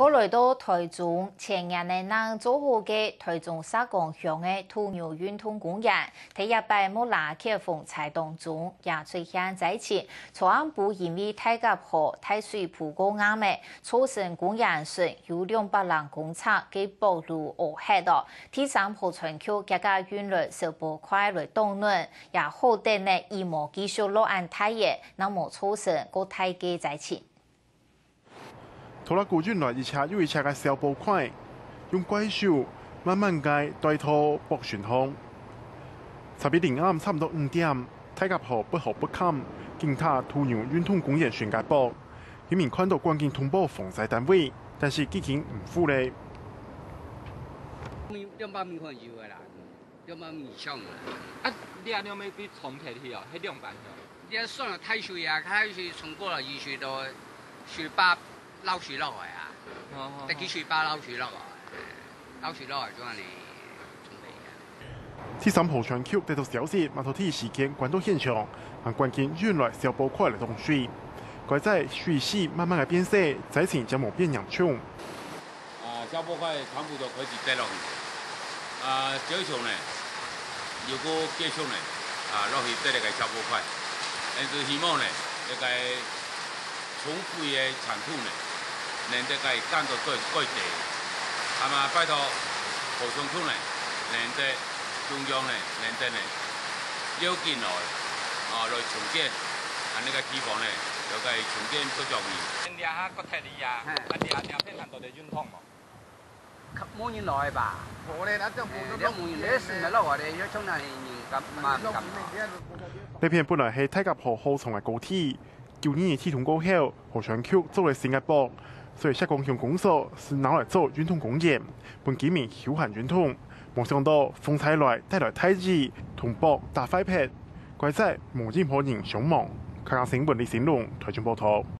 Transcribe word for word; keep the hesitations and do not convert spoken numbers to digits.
過來到台中，前年仔正做好个台中石岡鄉个土牛運動公園，第一擺無拉缺風災當中，也出現災情。昨暗晡因為大甲河大水鋪過塹仔，造成公園脣有兩百零公尺个柏路凹忒哦。第三河川局遽遽運來消波塊來擋懍，也好得呢，雨無繼續落恁大仔，正無造成過大个災情。 拖拉庫運來一車又一車个消波塊，用怪手慢慢个帶到柏脣項。昨晡日臨暗差毋多五點，大甲河八河北崁，緊踏土牛運動公園脣个柏，有人看到趕緊通報防災單位，但是既經毋赴咧。兩百米寬有个啦。 兩百米以上啊。啊，你恁樣要被沖忒去哦，迄兩百米哦。你要算了，大水啊，大水沖過了，雨水都，水壩漏水落來啊，哦，哦，得去水壩漏水落來，漏水落來就恁樣沖忒啊。第三河川局得到消息，嘛就第一時間趕到現場，還趕緊運來消波塊來擋水。該在水勢慢慢个變細，災情正無變嚴重。 啊，消波塊全部都開始跌落去。啊，少少呢，又過繼續呢，啊，落去跌个消波塊。但是希望呢，這个沖水个程度呢，能得个降到最，最低。啊嘛，拜託河川局呢，能得中央呢，能得呢，了緊來，啊，來重建，啊，這个地方呢，了个重建不容易。你啊，國泰里啊，嘿。啊，你啊，你啊，平常都在運動無？ 無人來吧？無咧，咱這無，欸，你無人來，是毋係落來咧，要從哪裡人敢，嘛毋敢來。這片本來係大甲河河床个高地，九二年地動過後，河川局做了新个柏，所以石岡鄉公所係拿來做運動公園，分居民休閒運動。無想到風災來帶來大雨，同柏打壞忒，該在無任何人傷亡。客家新聞李新龍，台中報導。